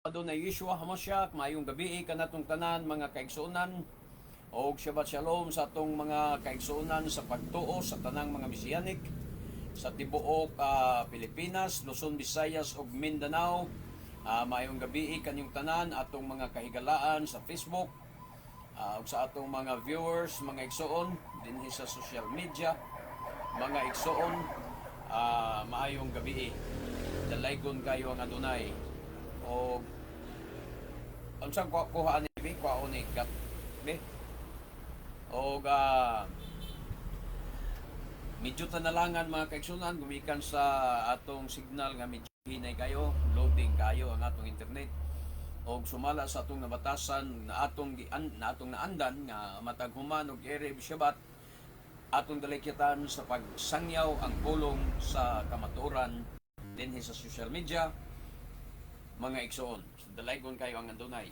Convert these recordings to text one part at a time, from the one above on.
Adonai Yeshua Hamashiach, maayong gabi kanatong tanan, mga kaigsuonan, og Shabbat Shalom sa atong mga kaigsuonan sa pagtuo sa tanang mga Mesianic sa tibuok Pilipinas, Luzon, Visayas ug Mindanao. Maayong gabi kanyong tanan, atong mga kahigalaan sa Facebook ug sa atong mga viewers, mga igsuon dinhi sa social media, mga igsuon, maayong gabi. Dalaygon kayo ang Adonai. O unsang kuha ni bi, kuha ni gat bi. Og medyo tanalangan, mga kaigsunan, gumikan sa atong signal nga medyo hinay kayo, loading kayo ang atong internet. Og sumala sa atong nabatasan na atong gian, na atong naandan nga matag human og Erev Shabbat, atong dalikyatan sa pagsangyaw ang pulong sa kamatuoran dinhi sa social media, mga igsoon. Dalaygon kayo ang Adonai.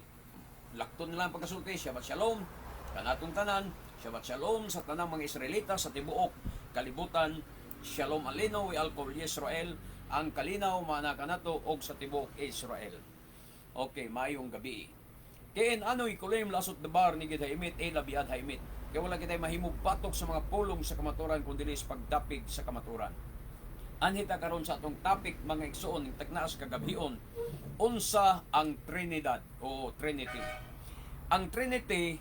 Lakton na lang pagkasulti, Shabbat Shalom kanatong tanan, Shabbat Shalom sa tanang mga Israelita sa tibuok kalibutan. Shalom aleinu al kol Israel, ang kalinaw maana kanato og sa tibuok Israel. Okay, maayong gabi. Ken anu yecholim laasot davar neged haemet ela bead haemet. Kaya wala kitay mahimong batok sa mga pulong sa kamaturan kung dili sa pagdapig sa kamaturan. Anhi ta karon sa atong topic, mga igsoon, ning tagnaas kagabhion, unsa ang Trinidad o Trinity? Ang Trinity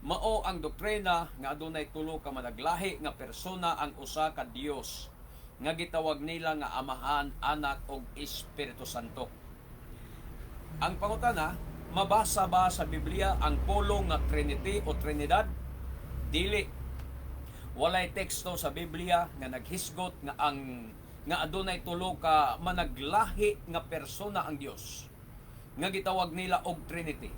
mao ang doktrina nga adunay tulo ka managlahi nga persona ang usa ka Dios nga gitawag nila nga Amahan, Anak ug Espiritu Santo. Ang pangutana, mabasa ba sa Biblia ang pulong nga Trinity o Trinidad? Dili. Walay teksto sa Biblia nga naghisgot nga ang nga adunay tulo ka managlahi nga persona ang Dios nga gitawag nila og Trinity.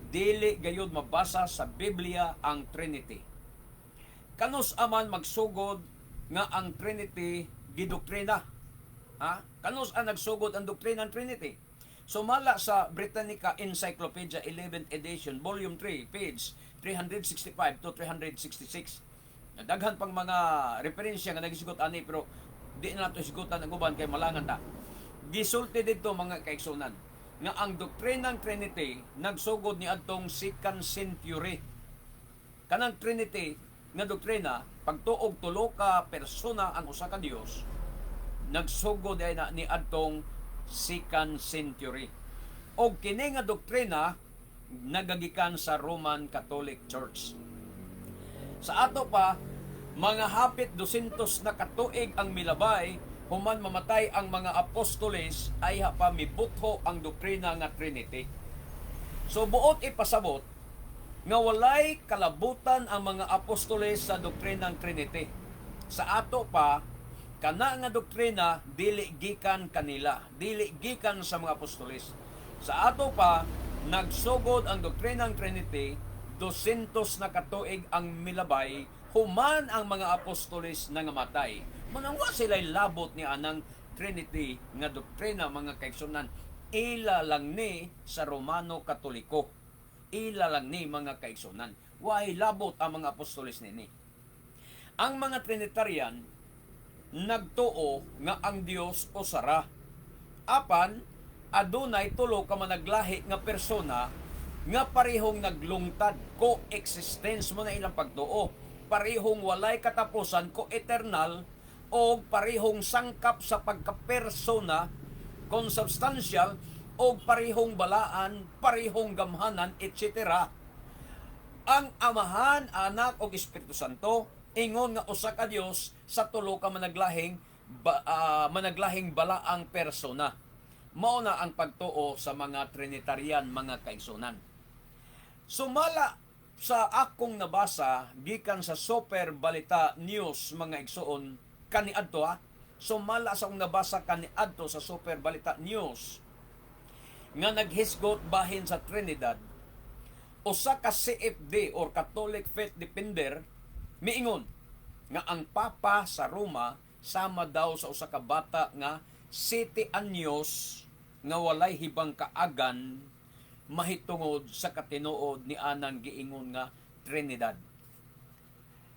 Dili gayud mabasa sa Biblia ang Trinity. Kanus aman magsugod nga ang Trinity gidoktrina? Ha? Kanus ang nagsugod ang doktrina ng Trinity? Sumala sa Britannica Encyclopedia 11th edition, volume 3, page 365 to 366. Daghan pang mga referensya nga nagisgot ani, pero di na nato isgutan ang uban kay malangan ta. Gisulti didto, mga kaigsunan, nga ang doktrina ng Trinity nagsugod ni adtong second century. Kanang Trinity nga doktrina, pagtuog tulo ka persona ang usa ka Dios, nagsugod ay na ni adtong second century. Og kini nga doktrina nagagikan sa Roman Catholic Church. Sa ato pa, mga hapit 200 na katuig ang milabay human mamatay ang mga apostoles ay pa mibutho ang doktrina nga Trinity. So buot ipasabot nga walay kalabutan ang mga apostoles sa doktrina ng Trinity. Sa ato pa, kana nga doktrina dili gikan kanila, dili gikan sa mga apostoles. Sa ato pa, nagsugod ang doktrina ng Trinity 200 na katuig ang milabay human ang mga apostoles na ngamatay. Manang wa sila labot ni anang Trinity nga doktrina, mga kaigsunan. Ila lang ni sa Romano Katoliko. Ila lang ni, mga kaigsunan. Way labot ang mga apostoles nini. Ang mga Trinitarian nagtuo nga ang Dios usara. Apan adunay tulo ka managlahi nga persona nga parehong naglungtad, coexistence mo na ilang pagtuo. Parehong walay katapusan, co-eternal, o parehong sangkap sa pagkapersona, consubstantial, o parehong balaan, parehong gamhanan, etc. Ang Amahan, Anak ug Espiritu Santo ingon nga usa ka Dios sa tulo ka managlahing balaang persona. Mao na ang pagtuo sa mga Trinitarian, mga kaigsunan. Sumala sa akong nabasa gikan sa Super Balita News, mga igsuon, kaniadto ha. Sumala sa akong nabasa kaniadto sa Super Balita News nga naghisgot bahin sa Trinidad, usa ka CFD or Catholic Faith Defender miingon nga ang Papa sa Roma sama daw sa usa ka bata nga 7 anyos nga walay hibang kaagan mahitungod sa katinuod ni anang giingon nga Trinidad.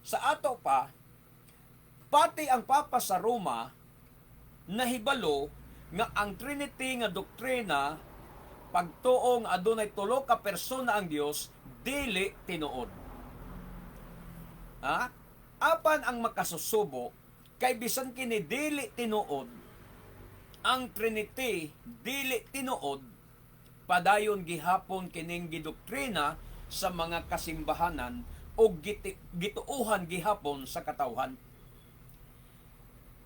Sa ato pa, pati ang Papa sa Roma nahibalo nga ang Trinity nga doktrina Pagtuo nga adunay tulo ka persona ang Dios, dili tinuod. Ha? Apan ang makasusubo kay bisan kini dili tinuod, ang Trinity dili tinuod, padayon gihapon kining gidoktrina sa mga kasimbahanan o gituohan gihapon sa katawhan.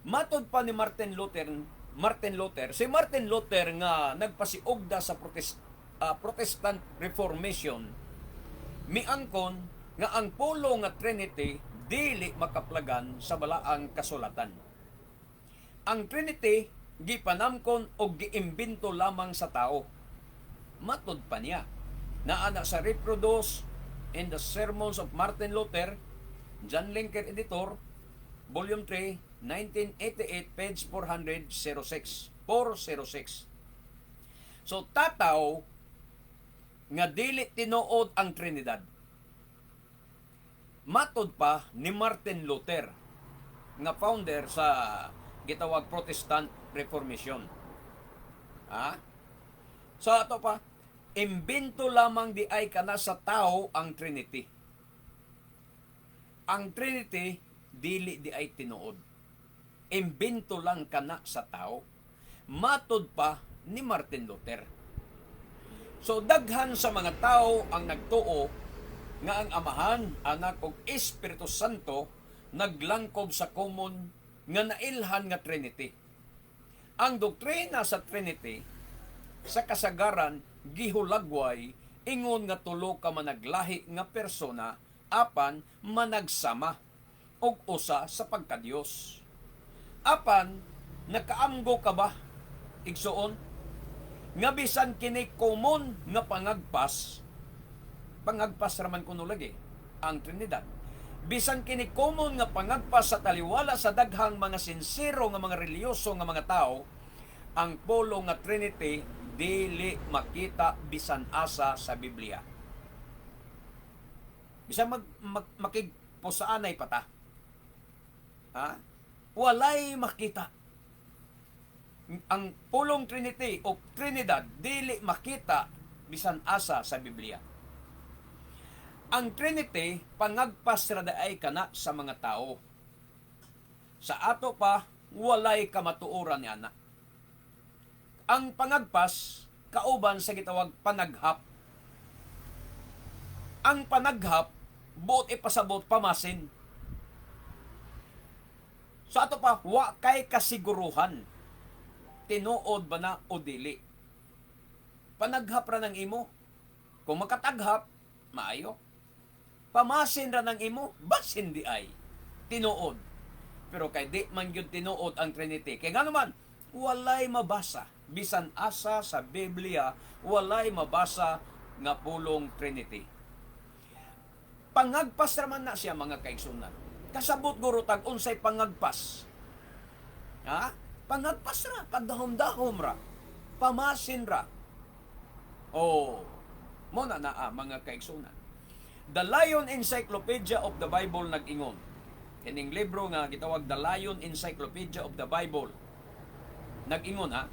Matod pa ni Martin Luther, si Martin Luther nga nagpasiugda sa Protestant Reformation, miangkon nga ang pulong nga Trinity dili makaplagan sa Balaang Kasulatan. Ang Trinity gipanamkon og giimbento lamang sa tao. Matod pa niya. Naa na sa Reproduced in the Sermons of Martin Luther, John Linker Editor, Volume 3, 1988, page 406. 406. So tataw nga dili tinuod ang Trinidad. Matod pa ni Martin Luther nga founder sa gitawag Protestant Reformation. Ha? So ato pa, imbento lamang di ay kana sa tao ang Trinity. Ang Trinity dili di ay tinuod. Imbento lang kana sa tao. Matod pa ni Martin Luther. So daghan sa mga tao ang nagtuo nga ang Amahan, Anak ug Espiritu Santo naglangkob sa common nga nailhan nga Trinity. Ang doktrina sa Trinity sa kasagaran gihulagway ingon nga tulo ka managlahi nga persona apan managsama og usa sa pagkadiyos. Apan nakaamgo ka ba, igsuon, nga bisan kini common nga pangagpas, pangagpas raman kuno lagi ang Trinidad. Bisan kini common nga pangagpas sa taliwala sa daghang mga sinsero nga mga relihiyoso nga mga tao, ang pulong nga Trinity dili makita bisan asa sa Biblia. Bisan mag makigpusaanay pa ta. Ha? Walay makita. Ang pulong Trinity o Trinidad dili makita bisan asa sa Biblia. Ang Trinity pangagpas ra ay kana sa mga tao. Sa ato pa, walay kamatuoran ni ana. Ang pangagpas kauban sa gitawag panaghap. Ang panaghap buot ipasabot pamasin. Sa ato pa, wa kay kasiguruhan tinuod ba na o dili. Panaghap ra ng imo. Kung makataghap, maayo. Pamasin ra ng imo, basin di ay tinuod. Pero kay di man gyud tinuod ang Trinity. Kay nga naman, walay mabasa bisan asa sa Biblia, walay mabasa nga pulong Trinity. Pangagpas raman na siya, mga kaigsunan. Kasabot guro tag unsay pangagpas. Ha? Pangagpas ra, pagdahom-dahom ra. Pamasin ra. Oh, mo na naa, mga kaigsunan. The Lion Encyclopedia of the Bible nag-ingon. Kining libro nga gitawag The Lion Encyclopedia of the Bible. Nag-ingon ha,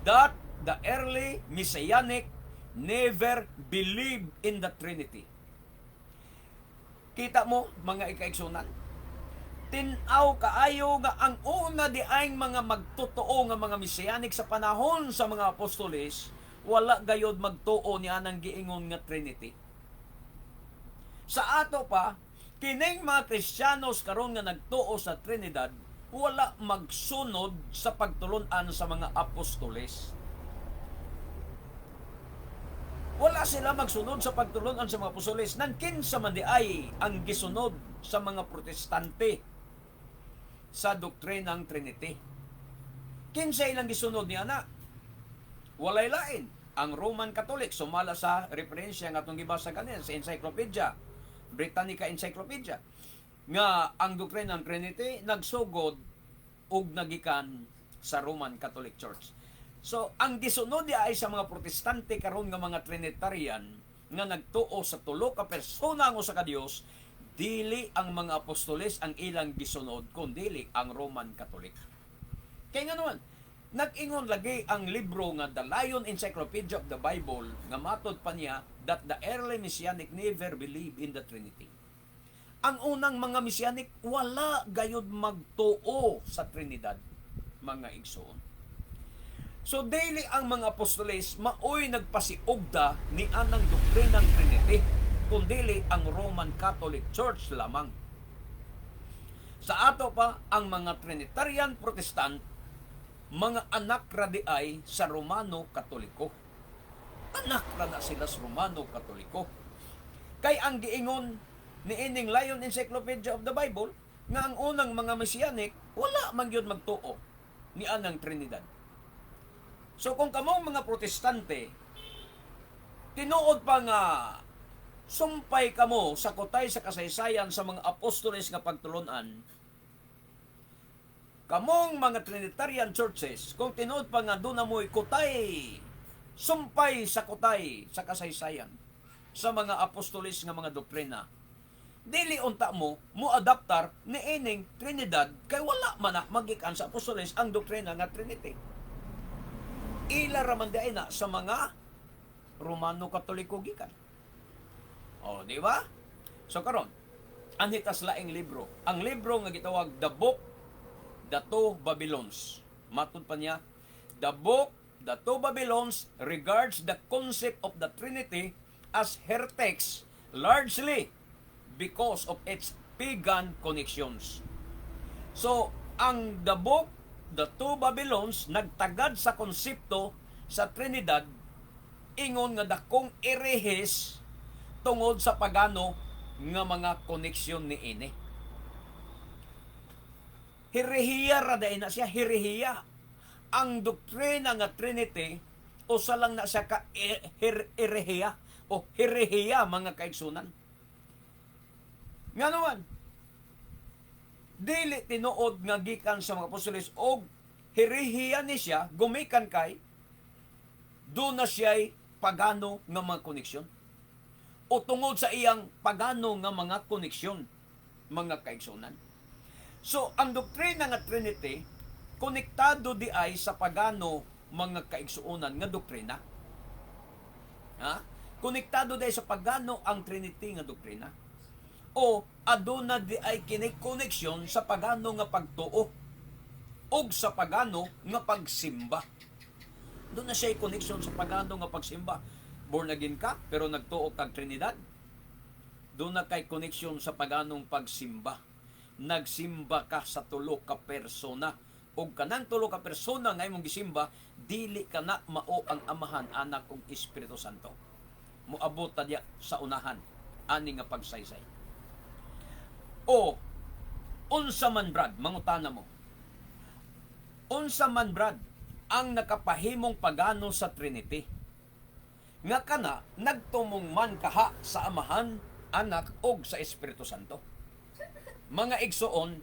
that the early Messianic never believed in the Trinity. Kita mo, mga ikaigsunan, tin-aw kaayo nga ang una di ay mga magtotoo nga mga Messianic sa panahon sa mga apostoles, wala gayod magtuo ni anang giingon nga Trinity. Sa ato pa, kining mga Kristiyanos karon nga nagtuo sa Trinidad, wala magsunod sa pagtulun-an sa mga apostoles. Wala sila magsunod sa pagtulun-an sa mga apostoles. Nan kinsa man di ay ang gisunod sa mga Protestante sa doktrinang Trinity? Kinsa ilang gisunod ni ana? Walay lain. Ang Roman Catholic, sumala sa referensya nga atong gibasa kanin sa Encyclopedia Britannica Encyclopedia, nga ang doktrina ng Trinity nagsugod ug nagikan sa Roman Catholic Church. So, ang gisunod di ay sa mga Protestante karon nga mga Trinitarian nga nagtuo sa tulo ka persona ang usa ka Dios, dili ang mga apostoles ang ilang gisunod kundili ang Roman Catholic. Kay nga naman, Nag-ingon lagi ang libro nga The Lion Encyclopedia of the Bible nga matod pa niya that the early Messianic never believed in the Trinity. Ang unang mga Messianic wala gayud magtuo sa Trinidad, mga igsoon. So dili ang mga apostoles maoy nagpasiugda ni anang doktrinang Trinity, kundili ang Roman Catholic Church lamang. Sa ato pa, ang mga Trinitarian Protestant, mga anak ra diay sa Romano Katoliko. Anak ra na sila sa Romano Katoliko. Kay ang giingon ni ining Lion Encyclopedia of the Bible nga ang unang mga Messianic wala man gyud magtuo ni anang Trinidad. So kung kamong mga Protestante, tinuod pa nga sumpay kamo sa kutay sa kasaysayan sa mga apostoles nga pagtulunan, kamong mga Trinitarian churches, kung tinuod pa nga duna mo'y kutay, sumpay sa kutay sa kasaysayan sa mga apostoles nga mga doktrina, dili unta mo mo adaptar ni ining Trinidad kay wala man na magikan sa apostoles ang doktrina nga Trinity. Ila ra man diay na sa mga Romano Katoliko gikan. O, di ba? So karon, anhi tas laing libro. Ang libro nga gitawag The Book The Two Babylons. Matod pa niya, The Book The Two Babylons regards the concept of the Trinity as heretics largely because of its pagan connections. So, ang The Book The Two Babylons nagtagad sa konsepto sa Trinidad ingon nga dakong erehes tungod sa pagano nga mga koneksyon ni ini. Herehiya ra diay na siya, herehiya. Ang doktrina nga Trinity usa lang na siya ka erehiya o herehiya, mga kaigsunan. Nga naman, dili tinuod nga gikan sa mga apostoles og herehiya ni siya gumikan kay duna siya'y pagano nga mga koneksyon o tungod sa iyang pagano nga mga koneksyon, mga kaigsunan. So, ang doktrina nga Trinity, konektado di ay sa pagano, mga kaigsuonan, nga doktrina. Ha? Konektado di ay sa pagano ang Trinity nga doktrina. O aduna di ay kini koneksyon sa pagano nga pagtuo og sa pagano nga pagsimba. Duna siya koneksyon sa pagano nga pagsimba. Born again ka pero nagtuo kag Trinidad. Duna kay koneksyon sa paganong pagsimba. Nagsimba ka sa tulo ka persona. Ug kanang tulo ka persona nga imong gisimba, dili ka na mao ang Amahan, Anak ug Espiritu Santo. Moabot ta diya sa unahan ani nga pagsaysay. O unsa man, Brad, mangutana mo? Unsa man, Brad, ang nakapahimong pagano sa Trinity? Nga kana nagtumong man kaha sa Amahan, Anak ug sa Espiritu Santo. Mga igsoon,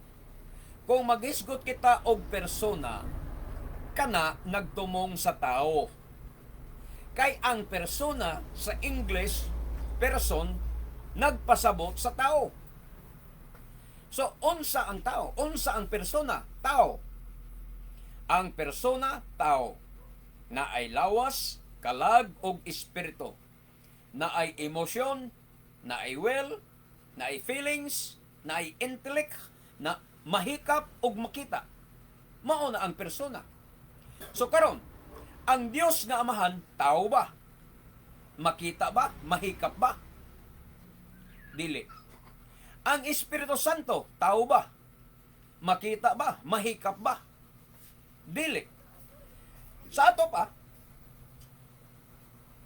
kung maghisgot kita og persona, kana nagtumong sa tao. Kay ang persona sa English, person, nagpasabot sa tao. So, unsa ang tao? Unsa ang persona? Tao. Ang persona, tao. Naay lawas, kalag, ug espiritu. Naay emosyon, naay will, naay feelings, naay intellect, na mahikap ug makita. Mao na ang persona. So karon, ang Dios nga Amahan, tao ba? Makita ba? Mahikap ba? Dili. Ang Espiritu Santo, tao ba? Makita ba? Mahikap ba? Dili. Sa ato pa,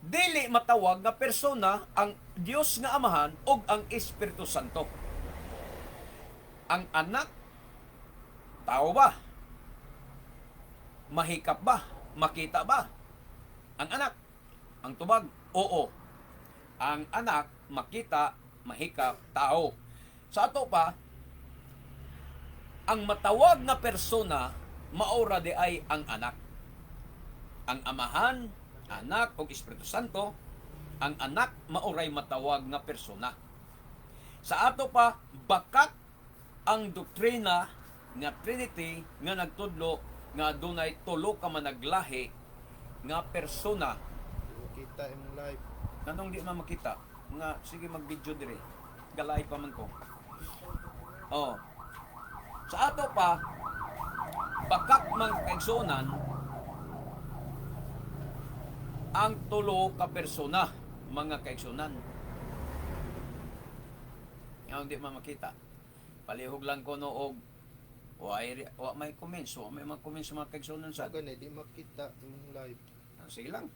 dili matawag nga persona ang Dios nga Amahan ug ang Espiritu Santo. Ang Anak, tao ba? Mahikap ba? Makita ba? Ang Anak, ang tubag, oo. Ang Anak, makita, mahikap, tao. Sa ato pa, ang matawag nga persona, mao ra di ay ang Anak. Ang Amahan, Anak ug Espiritu Santo, ang Anak mao ray matawag nga persona. Sa ato pa, bakak ang doktrina nga Trinity nga nagtudlo Nga adunay tulo ka managlahi nga persona. Di makita imong live. Nganong di man makita? Nga sige mag-video dire. Galay pa man ko. Oh. Sa ato pa, bakak man, kaigsuonan, ang tulo ka persona, mga kaigsuonan. Nga di man makita. Palihog lang ko no og wa wa may comments, wa may mga comments, mga kaigsuonan sa. Gani di makita imong live. Ah, sige lang.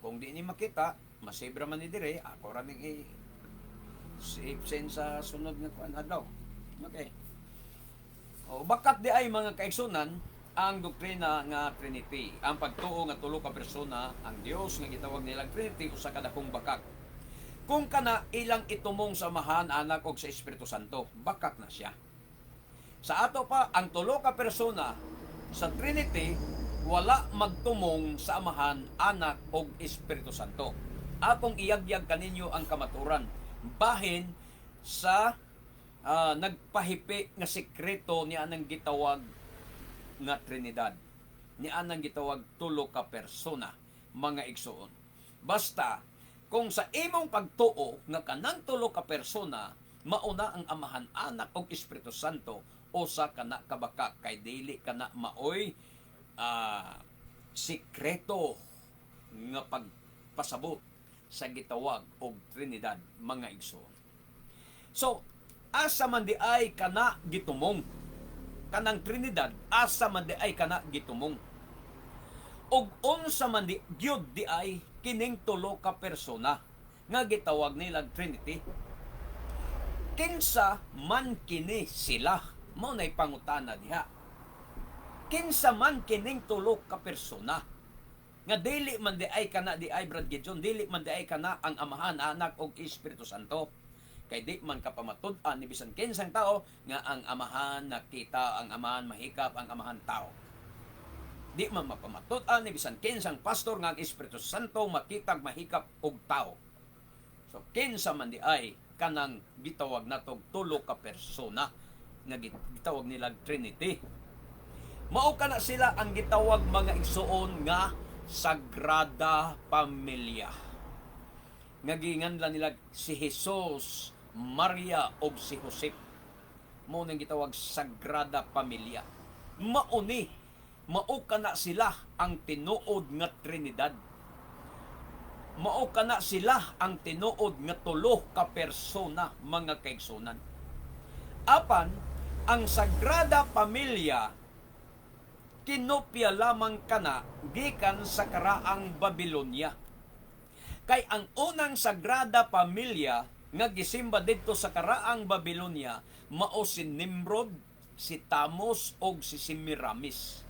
Kung di ni makita, masibra man ni dire, ako ra ning i send sa sunod nga kuan adlaw. Okay. O bakat di ay, mga kaigsunan, ang doktrina nga Trinity. Ang pagtuo nga tulo ka persona ang Dios nga gitawag nilang Trinity usa ka dakong bakak. Kung kana ilang itumong sa Amahan, Anak ug sa Espiritu Santo, bakak na siya. Sa ato pa, ang tulo ka persona sa Trinity wala magtumong sa Amahan, Anak ug Espiritu Santo. Akong iyagyag kaninyo ang kamaturan bahin sa nagpahipi nga sekreto niya anang gitawag nga Trinidad. Ni anang gitawag tulo ka persona, mga igsuon. Basta kung sa imong pagtuo nga kanang tulo ka persona mauna ang Amahan, Anak ug Espiritu Santo, usa kana kabakak kay dili kana maoy sikreto nga pagpasabot sa gitawag og Trinidad, mga igsoon. So, asa man di ay kana gitumong kanang Trinidad, asa man di ay kana gitumong? Og unsa man di gyud di ay kining tulo ka persona nga gitawag nilang Trinity? Kinsa man kini sila? Mao nay pangutana diha. Kinsa man kining tulo ka persona? Nga dili man di ay kana di ay, Brad Gideon, dili man di ay kana ang Amahan, Anak ug Espiritu Santo. Kay di man kapamatud-an ni bisan kinsang tao nga ang Amahan nakita, ang Amahan mahikap, ang Amahan tao. Di man mapamatud-an ni bisan kinsang pastor nga ang Espiritu Santo makitag mahikap og tao. So kinsa man di ay kanang gitawag natog tulo ka persona nga gitawag nila Trinity? Mao kana sila ang gitawag, mga igsuon, nga Sagrada Familia. Nga giinganlan nila si Jesus, Maria ug si Josep. Mao nang gitawag Sagrada Familia. Mao ni, mao kana sila ang tinuod nga Trinidad. Mao kana sila ang tinuod nga tulo ka persona, mga kaigsunan. Apan ang Sagrada Familia kinopya lamang kana gikan sa karaang Babylonia. Kay ang unang Sagrada Pamilya nga gisimba didto sa karaang Babylonia mao si Nimrod, si Tammuz ug si Semiramis.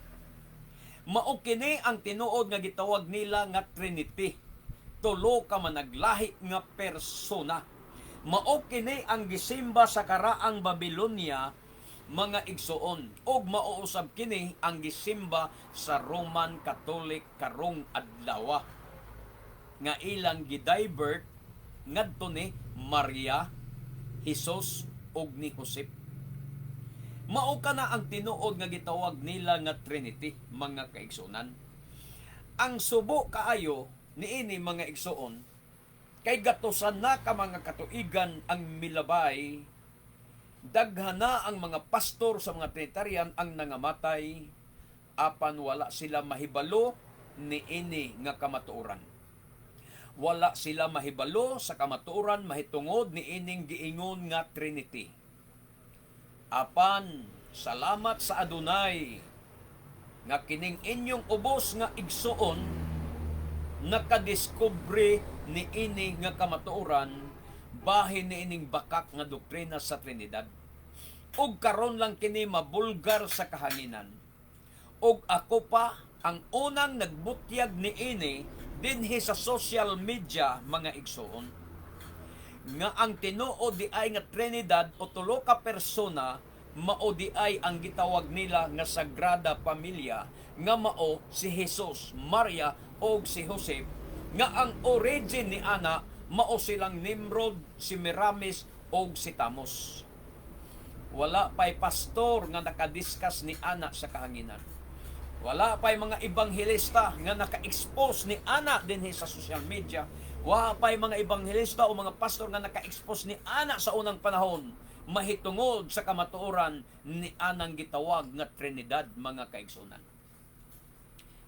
Mao kini ang tinuod nga gitawag nila nga Trinity. Tulo ka managlahi nga persona. Mao kini ang gisimba sa karaang Babylonia, mga igsuon, ug mao usab kini ang gisimba sa Roman Catholic karong adlaw nga ilang gidivert ngadto ni Maria, Jesus ug ni Josep. Mao kana ang tinuod nga gitawag nila nga Trinity, mga kaigsunan. Ang subo kaayo niini, mga igsuon, kay gatusan na ka mga katuigan ang milabay, daghan na ang mga pastor sa mga Trinitarian ang nangamatay, apan wala sila mahibalo niini nga kamatuoran. Wala sila mahibalo sa kamatuoran mahitungod niining giingon nga Trinity. Apan salamat sa Adunay nga kining inyong ubos nga igsuon nakadiskubre niini nga kamatuoran bahin niining bakak nga doktrina sa Trinidad. Ug karon lang kini mabulgar sa kahanginan. Ug ako pa ang unang nagbutyag niini dinhi sa social media, mga igsuon. Nga ang tinuod di ay nga Trinidad o tulo ka persona mao di ay ang gitawag nila nga Sagrada Pamilya nga mao si Jesus, Maria og si Josep, nga ang origin ni ana mao silang Nimrod, si Semiramis og si Tammuz. Wala pa'y pastor nga nakadiscuss ni ana sa kahanginan. Wala pa'y mga ebanghelista nga naka-expose ni ana dinhi sa social media. Wala pa'y mga ebanghelista o mga pastor nga naka-expose ni ana sa unang panahon mahitungod sa kamatuoran ni anang gitawag nga Trinidad, mga kaigsunan.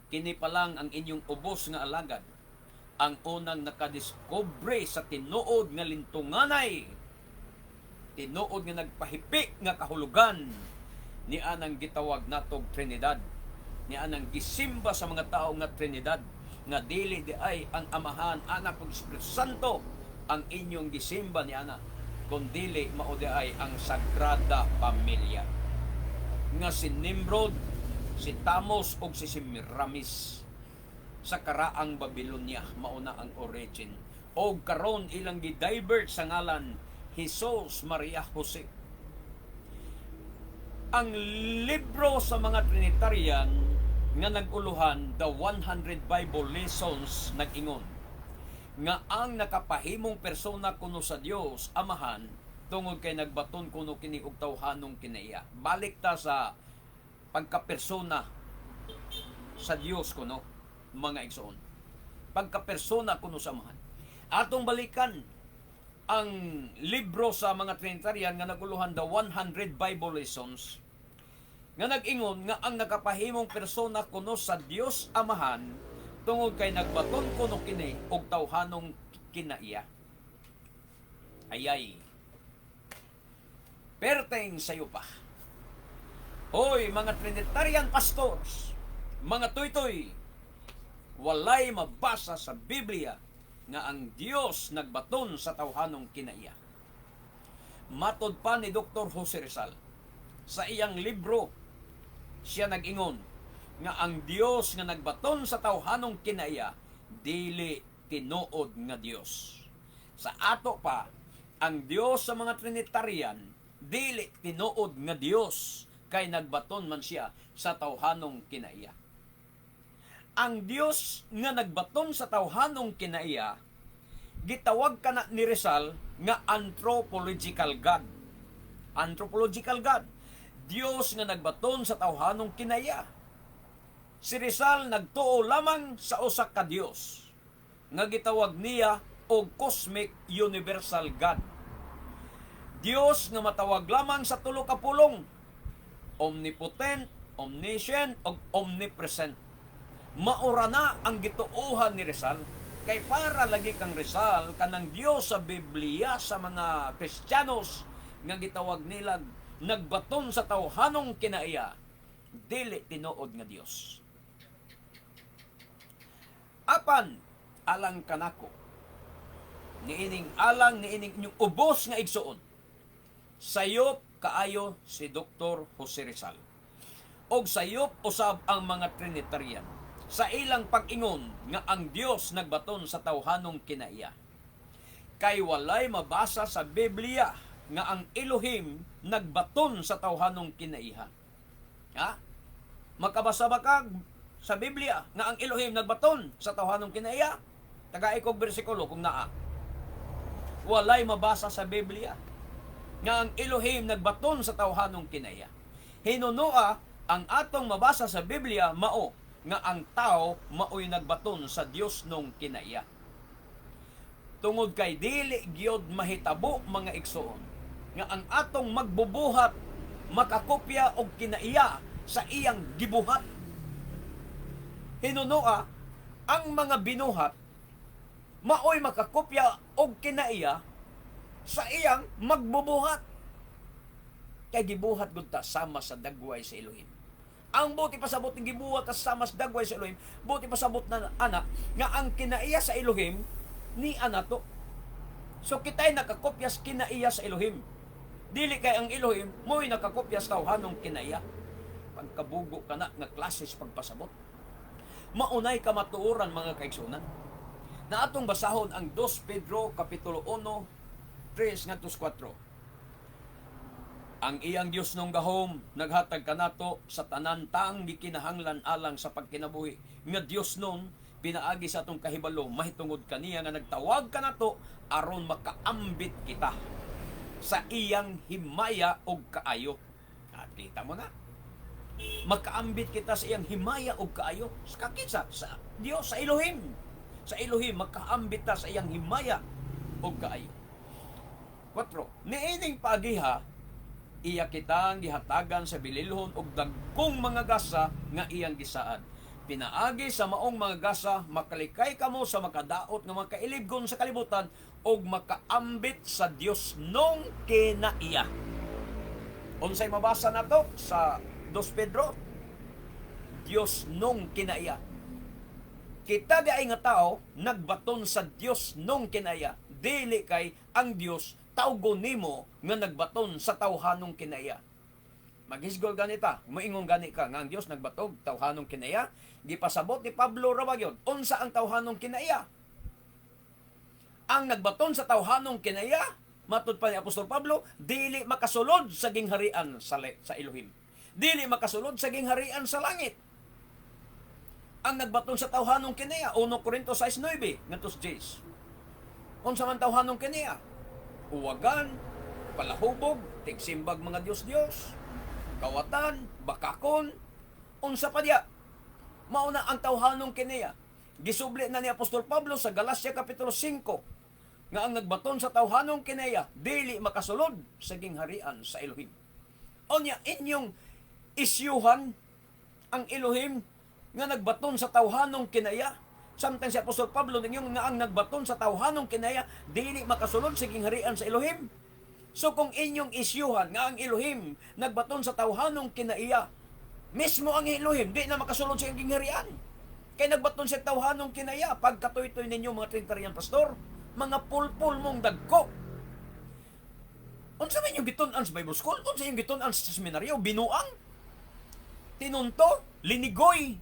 Kini pa lang ang inyong ubos nga alagad ang unang nakadiskubre sa tinuod nga lintunganay, tinuod nga nagpahipi nga kahulugan ni anang gitawag natog Trinidad, ni anang gisimba sa mga tao nga Trinidad, nga dili di ay ang Amahan, Anak ug Espiritu Santo ang inyong gisimba ni ana, kun dili mao di ay ang Sagrada Pamilya nga si Nimrod, si Tamos ug si Semiramis sa karaang Babylonia. Mauna ang origin, og karon ilang gi-divert sa ngalan Jesus, Maria, Jose. Ang libro sa mga Trinitarian nga nag-uluhan The 100 Bible Lessons nag-ingon nga ang nakapahimong persona kuno sa Dios Amahan tungod kay nagbaton kuno kini og tawhanong kinaiya. Balik ta sa pagkapersona sa Dios kuno, mga igsoon. Pagkapersona kuno sa Amahan. Atong balikan ang libro sa mga Trinitarian nga naguluhan The 100 Bible Lessons nga nag-ingon nga ang nakapahimong persona kuno sa Dios Amahan tungod kay nagbaton kuno kini og tawhanong kinaiya. Ayay. Perteng sayo pa. Hoy, mga Trinitarian pastors, mga tuytoy, walay mabasa sa Biblia nga ang Dios nagbaton sa tawhanong kinaiya. Matod pa ni Dr. Jose Rizal sa iyang libro, siya nag-ingon nga ang Dios nga nagbaton sa tawhanong kinaiya dili tinuod nga Dios. Sa ato pa, ang Dios sa mga Trinitarian dili tinuod nga Dios kay nagbaton man siya sa tawhanong kinaiya. Ang Dios nga nagbaton sa tawhanong kinaiya gitawag kana ni Rizal nga anthropological God. Anthropological God. Dios nga nagbaton sa tawhanong kinaiya. Si Rizal nagtuo lamang sa usa ka Dios nga gitawag niya og cosmic universal God. Dios nga matawag lamang sa tulo ka pulong: omnipotent, omniscient ug omnipresent. Maura na ang gituohan ni Rizal kay para lagi kang Rizal kanang Dios sa Biblia sa mga Kristiyanos nga gitawag nila nagbaton sa tawhanong kinaiya dili tinuod nga Dios. Apan alang kanako niining alang niining inyong ubos nga igsuon, sayop kaayo si Dr. Jose Rizal og sayop usab ang mga Trinitarian sa ilang pag-ingon nga ang Dios nagbaton sa tawhanong kinaiya. Kay walay mabasa sa Biblia nga ang Elohim nagbaton sa tawhanong kinaiha. Ha? Makabasa ba ka sa Biblia nga ang Elohim nagbaton sa tawhanong kinaiya? Tagai kog bersikulo kung naa. Walay mabasa sa Biblia nga ang Elohim nagbaton sa tawhanong kinaiya. Hinunoa ang atong mabasa sa Biblia mao nga ang tao maoy nagbaton sa Dios nung kinaiya. Tungod kay dili gyud mahitabo, mga igsoon, nga ang atong magbubuhat makakopya og kinaiya sa iyang gibuhat. Hinunoa ang mga binuhat maoy makakopya og kinaiya sa iyang magbubuhat. Kay gibuhat gud ta sama sa dagway sa Elohim. Ang buti pasabot ng gibuhat ta sama sa dagway sa Elohim, buti pasabot na ana nga ang kinaiya sa Elohim ni ana to. So kita'y nakakopya sa kinaiya sa Elohim. Dili kay ang Elohim mo'y nakakopya sa tawhanong kinaiya. Pagkabugo kana nga klase sa pagpasabot. Maunay kamatuoran, mga kaigsunan. Na atong basahon ang 2 Pedro Kapitulo 1, 3 ngadto 4. Ang iyang Dios nung gahom naghatag kanato sa tanan tang gikinahanglan alang sa pagkinabuhi nga Dios nun pinaagi sa atong kahibalo mahitungod kaniya nga nagtawag kanato aron makaambit kita sa iyang himaya og kaayo. At kita mo na. Makaambit kita sa iyang himaya ug kaayo. Sa kinsa? Sa Dios, sa Elohim. Sa Elohim makaambit ta sa iyang himaya ug kaayo. 4. Niining paagiha, iya kitang gihatagan sa bililhon og dagkong mga gasa nga iyang gisaad. Pinaagi sa maong mga gasa, makalikay kamo sa makadaot nga makailibgon sa kalibutan ug makaambit sa Dios nung kinaiya. Unsay mabasa nato sa 2 Pedro? Dios nung kinaiya. Kita di ay nga tao nagbaton sa Dios nung kinaiya. Dili kay ang Dios tawgon nimo nga nagbaton sa tawhanong kinaiya. Maghisgol ganita, moingon gani ka nga ang Dios nagbatog tawhanong kinaiya. Gipasabot ni Pablo ra gyud unsa ang tawhanong kinaiya. Ang nagbaton sa tawhanong kinaiya, matud pa ni Apostol Pablo, dili makasulod sa gingharian sa Elohim. Dili makasulod sa gingharian sa langit. Ang nagbaton sa tawhanong kinaiya, 1 Corinto 6:9, ngadto sa Jace. Unsa man tawhanong kinaiya? Uwagan, palahubog, tigsimbag mga Diyos-Diyos, kawatan, bakakon, unsa pa diya? Mao na ang tawhanong kinaiya. Gisubli na ni Apostol Pablo sa Galacia Kapitulo 5 nga ang nagbaton sa tawhanong kinaiya dili makasulod sa gingharian sa Elohim. Unya, inyong isyuhan ang Elohim nga nagbaton sa tawhanong kinaiya. Samtang si Apostol Pablo ningon nga ang nagbaton sa tawhanong kinaiya dili makasulod sa gingharian sa Elohim. So kung inyong isyuhan nga ang Elohim nagbaton sa tawhanong kinaiya, mismo ang Elohim di na makasulod sa iyang gingharian. Kay nagbaton sa tawhanong kinaiya, pagkatoy-toy ninyo mga Trinitarian pastor, mga pulpul mong dagko. Unsa man inyong gitun-an sa Bible School? Unsa inyong gitun-an sa seminaryo? Binuang? Tinunto? Linigoy?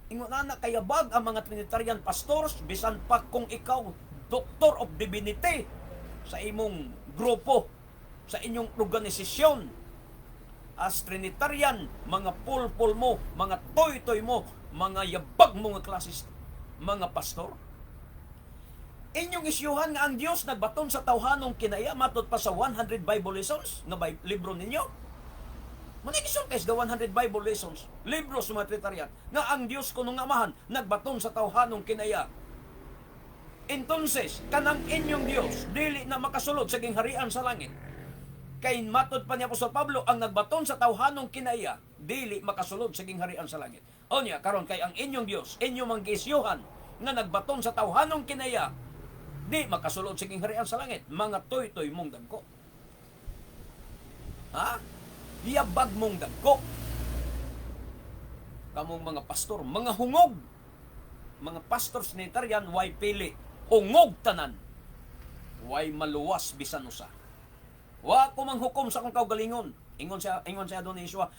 Ingon ana kayabag ang mga Trinitarian pastors, bisan pa kung ikaw Doctor of Divinity sa imong grupo, sa inyong organisasyon. As Trinitarian, mga pulpul mo, mga toy-toy mo, mga yabag mo nga klasis, mga pastor. Inyong isyuhan nga ang Dios nagbaton sa tawhanong kinaiya, matod pa sa 100 Bible Lessons nga libro ninyo. Muna gisulti sa 100 Bible Lessons, libro sa mga Trinitarian, nga ang Dios kuno nga Amahan nagbaton sa tawhanong kinaiya. Entonces, kanang inyong Dios dili na makasulod sa gingharian sa langit. Kay matod pa ni Apostol Pablo, ang nagbaton sa tawhanong kinaiya dili makasulod sa gingharian sa langit. Onya, karon kay ang inyong Dios, inyong mang giisyuhan nga nagbaton sa tawhanong kinaiya, di makasulod sa gingharian sa langit. Mga toy-toy mong dagko. Ha? Yabag mong dagko. Kamong mga pastor, mga hungog. Mga pastor Trinitarian, way pili. Hungog tanan. Way maluwas bisan usa. Wa ko manghukom sa akong kaugalingon. Ingon siya Adonai Yeshua,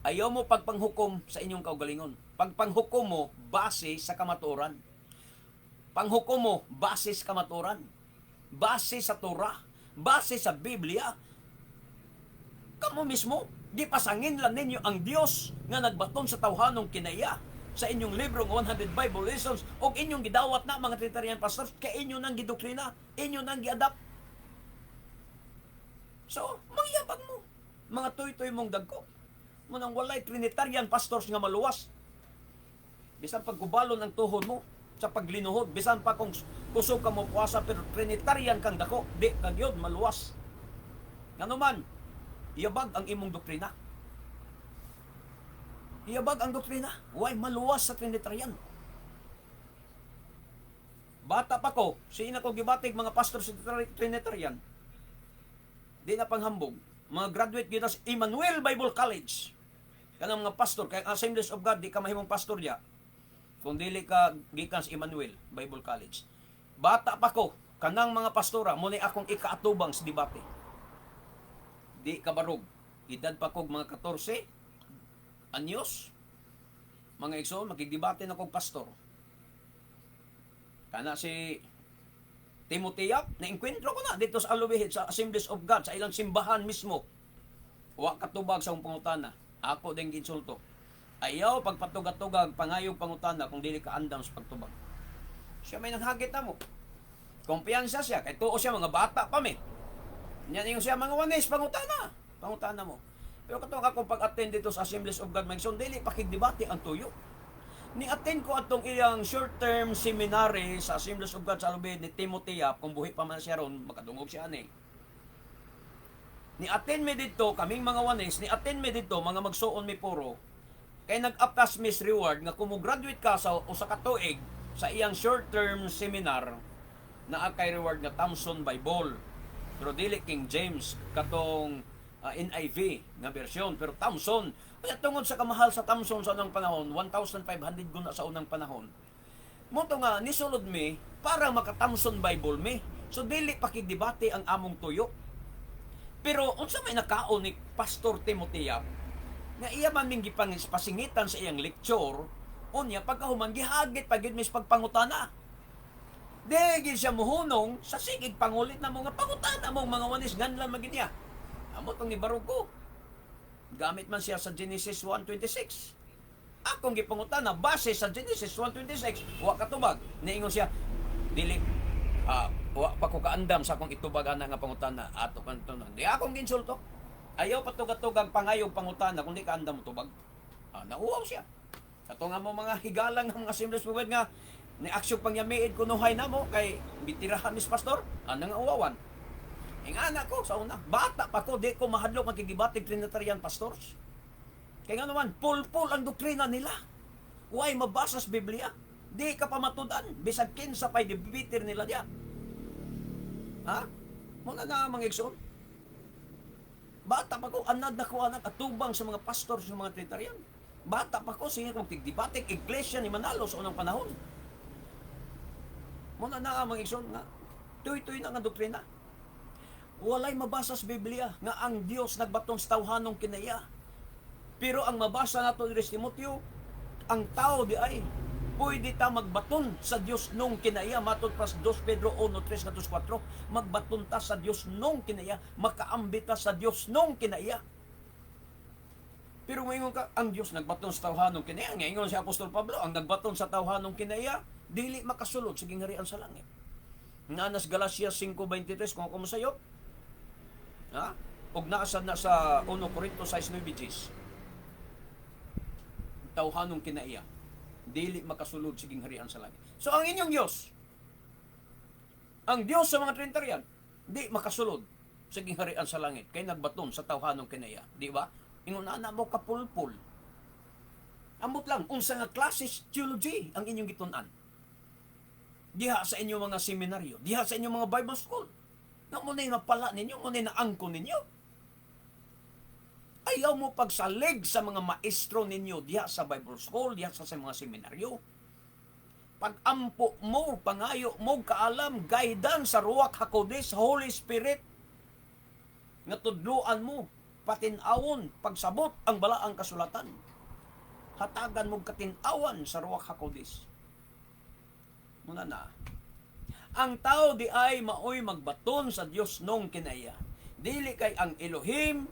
ayaw mo pagpanghukom sa inyong kaugalingon. Pagpanghukom mo base sa kamatuoran. Panghukom mo base sa kamatuoran. Base sa Torah, base sa Biblia. Kamo mismo, di pasangin lang ninyo ang Dios nga nagbaton sa tawhanong kinaiya sa inyong libro ng 100 Bible Lessons o inyong gidawat na, mga Trinitarian pastors, kay inyo nang gidoktrina, inyo nang giadapt. So, mangyabag mo. Mga tuy-tuy mong dagko. Munang walay Trinitarian pastors nga maluwas. Bisan pagkubalon ang tuhod mo sa paglinuhod, bisan pa kung kusog ka mo puasa, pero Trinitarian kang dako, di ka gyud maluwas. Ngano man, iyabag ang imong doktrina. Iyabag ang doktrina. Way maluwas sa Trinitarian. Bata pa ko, sina ko gibatig mga pastor sa Trinitarian. Di na panghambog. Mga graduate gyud sa Emmanuel Bible College. Kanang mga pastor, kay ang Assemblies of God, di ka mahimong pastor diya kung dili ka gikan sa Emmanuel Bible College. Bata pa ko, kanang mga pastora, mo ni akong ikaatubang sa debate. Di ka barog. Edad pa kog mga 14 anyos. Mga igsoon, makigdebate na kog pastor. Kana si Timothy Yap, naengkwentro ko na dito sa Alubihid, sa Assemblies of God, sa ilang simbahan mismo. Wa katubag sa akong pangutana. Ako din ginsulto. Ayaw pagpatugag-tugag, pangayog pangutana kung dili ka andam sa pagtubag. Siya may nanghagit na mo. Kumpiyansa siya, kay tuo siya, mga bata pa mi. Yan yung siya, mga Oneness, pangutana. Pangutana mo. Pero katong akong pag-attend dito sa Assemblies of God, mga igsoon, dili pakigdebate ang tuyo. Ni-attend ko atong iyang short-term seminary sa Assemblies of God sa Alubid ni Timothy Yap, kung buhi pa man siya ron, makadungog siya ani. Ni-attend mi dito, kaming mga Oneness, ni-attend mi dito, mga magsuon mi puro, kay nag-apas mis reward nga kung mo graduate ka sa usa ka tuig sa iyang short-term seminar, naa kay reward nga Thompson Bible. Pero dili King James, katong NIV nga version, pero Thompson. Kaya tungod sa kamahal sa Thompson sa unang panahon, 1,500 guna sa unang panahon. Mao to nga nisulod mi para maka Thompson Bible mi. So dili pakigdebate ang among tuyo. Pero unsa may nakaon ni Pastor Timothy Yap nga iya man ming gipasingitan sa iyang lecture, unya pagkahuman gihagit pa gyud mis pagpangutana. Di gyud siya muhunong sa sigig pangulit na mga pangutana mong mga Oneness, ganlan man gyud niya. Amo tong nibarog ko. Gamit man siya sa Genesis 1:26. Akong gipangutana base sa Genesis 1:26, wa katubag. Niingon siya, dili wa pa ko kaandam sa akong itubag ana nga pangutana ato kan to. Di akong ginsulto. Ayaw patugatugang pangayog pangutana kung di ka andam mo tubag. Nauwaw siya. Ato nga mo mga higalang nga mga Assemblies of God nga ni aksyon pangyamiid kunuhay namo kay bitirahan mis pastor, ana nga uwawan. Ingana ko sa una, bata pa ko, di ko mahadlok magkigdebate Trinitarian pastors. Kaya nga naman, pulpul ang doktrina nila. Way mabasa sa Biblia. Di ka pa matud-an. Bisag kinsa pa'y debater nila diya. Ha? Muna na mga igsoon. Bata pa ko, anad na ko anak atubang sa mga pastor sa mga Trinitarian. Bata pa ko, sige kong tigdebate, iglesia ni Manalo sa unang panahon. Muna na mga igsoon nga, tuy-tuy na nga doktrina. Walay mabasa sa Biblia nga ang Dios nagbaton sa tawhanong kinaiya. Pero ang mabasa nato diri sa Timoteo, ang tao di ay pwede ta magbaton sa Dios nung kinaiya, matod pa sa 2 Pedro 1:3 ngadto 4, magbaton ta sa Dios nung kinaiya, makaambit ta sa Dios nung kinaiya. Pero moingon ka, ang Dios nagbaton sa tawhanong kinaiya. Ngayon si Apostol Pablo, ang nagbaton sa tawhanong kinaiya, dili makasulod sa gingharian sa langit. Nanas Galacia 5:23 kung ako mosayop. Ha? Og naasad na sa 1 Corinto 6:9. Tawhanong kinaiya, dili makasulod sa gingharian sa langit. So ang inyong Diyos, ang Diyos sa mga Trinitarian, di makasulod sa gingharian sa langit kay nagbaton sa tawhanong kinaiya, di ba? Ingon ana mo kapulpul. Amot lang unsa nga classes theology ang inyong gitun-an. Diha sa inyong mga seminaryo, diha sa inyong mga Bible school. Nga mo na mapala ninyo, mo na naangko ninyo. Ayaw mo pagsalig sa mga maestro ninyo diha sa Bible school, diha sa mga seminaryo. Pag-ampo mo, pangayo mo, kaalam, guidance sa Ruach HaKodesh, Holy Spirit, nga tudluan mo, patin-awon, pagsabot ang balaang kasulatan. Hatagan mo katin-awan sa Ruach HaKodesh. Muna na, ang tao di ay maoy magbaton sa Dios nung kinaiya. Dili kay ang Elohim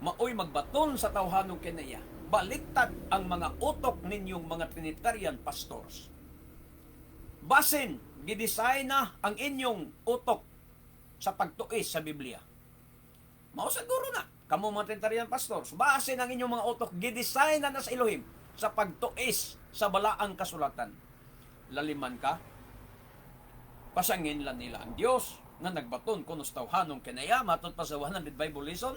maoy magbaton sa tawhanong kinaiya. Baliktad ang mga utok ninyong mga Trinitarian pastors. Basin, gidesign na ang inyong utok sa pagtuis sa Biblia. Mao siguro na, kamo mga Trinitarian pastors, basin ang inyong mga utok, gidesign na na sa Elohim sa pagtuis sa balaang kasulatan. Laliman ka, pasangin lang nila ang Dios nga nagbaton kuno sa tawhanong kinaiya, matod pa sa 100 Bible lesson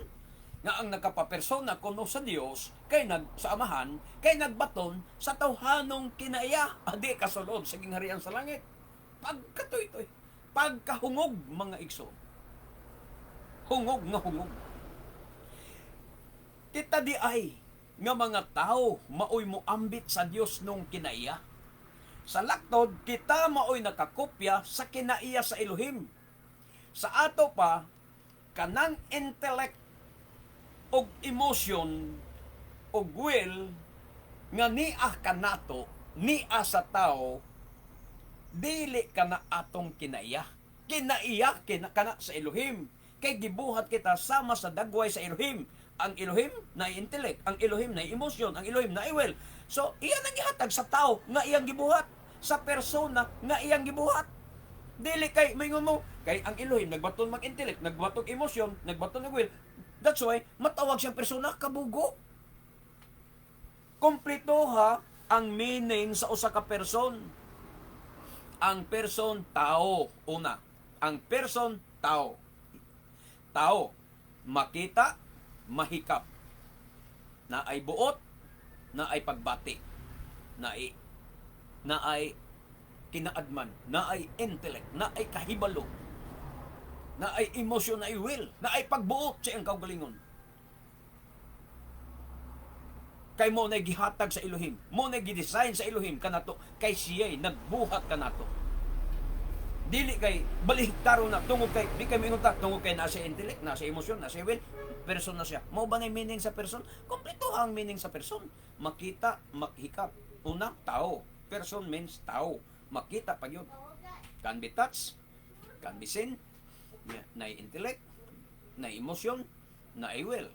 nga ang nakapapersona kuno sa Dios kay nag sa Amahan kay nagbaton sa tawhanong kinaiya, adi kasulod sa gingharian sa langit. Pagkatuy-toy, pagkahungog, mga igsoon, hungog nga hungog. Kita di ay nga mga tao maoy moambit sa Dios nung kinaiya. Sa laktod, kita maoy nakakopya sa kinaiya sa Elohim. Sa ato pa, kanang intellect og emotion og will nga nia kanato, nia sa tao, dili kana atong kinaiya. Kinaiya kina kana sa Elohim. Kay gibuhat kita sama sa dagway sa Elohim. Ang Elohim na intellect, ang Elohim na emotion, ang Elohim na will. So, iyan ang gihatag sa tao nga iyang gibuhat, sa persona nga iyang gibuhat. Dili kay maingon mo, kay ang Elohim nagbaton mag-intellect, nagbaton emosyon, nagbaton og will. That's why matawag siyang persona, kabugo. Kompleto ha ang meaning sa usa ka person. Ang person, tao una. Ang person, tao. Tao, makita, mahikap. Naay buot, naay pagbati. Naay kinaadman, naay intellect, naay kahibalo, naay emotion, naay will, naay pagbuot sa iyang kaugalingon. Kay mao na gihatag sa Elohim, mao na gidesign sa Elohim kanato, kay siya'y nagbuhat kanato. Dili kay baliktaro na tungod kay di kay moingon ta tungod kay nasa intellect, nasa emosyon, nasa will, person na siya. Mao ba na meaning sa person? Kompleto ang meaning sa person. Makita, maghikap. Una, tao. Person means tao. Makita pa yun. Can be touched, can be seen, na intellect, na emosyon, na will.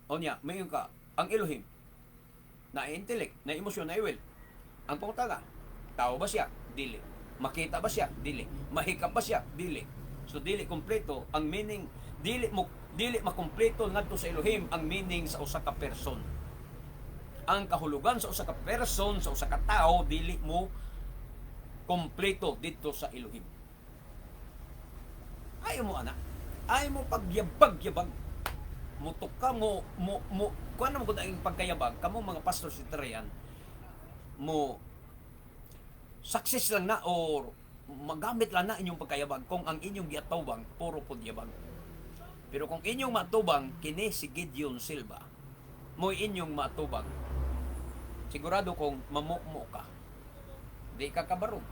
O niya, mayon ka, ang Elohim, na intellect, na emosyon, na will. Ang pangutana, tao ba siya? Dili. Makita ba siya? Dili. Mahikap ba siya? Dili. So dili kompleto ang meaning, dili makumpleto ngadto sa Elohim ang meaning sa usa ka person. Ang kahulugan sa usa ka person, sa usa ka tao, dili mo kompleto dito sa Elohim. Ayaw mo ana. Ayaw mo pagyabag-yabag. Mutok ka mo mo mo kuan mo gud ang pagkayabag kamo mga pastor si Trian mo, success lang na or magamit lang na inyong pagkayabag kung ang inyong giatubang puro pud yabag. Pero kung inyong matubang kini si Gideon Silva, mo inyong matubang, sigurado kong mamumo ka. Di ka kabarog.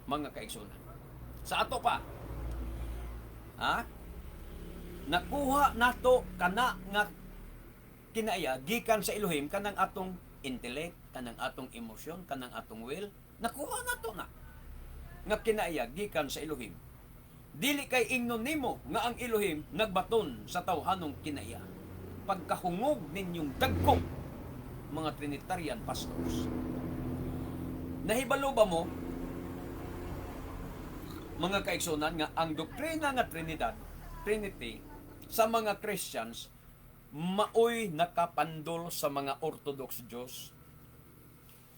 Mga kaigsunan. Sa ato pa, ha? Nakuha nato kana nga kinaya gikan sa Elohim, kanang atong intellect, kanang atong emosyon, kanang atong will, nakuha nato na nga kinaya gikan sa Elohim. Dili kay ingnon nimo nga ang Elohim nagbaton sa tawhanong kinaya. Pagkahungog ninyong dagko, mga Trinitarian pastors. Nahibalo ba mo, mga kaigsunan, nga ang doktrina nga Trinidad, Trinity, sa mga Christians, maoy nakapandol sa mga Orthodox Jews?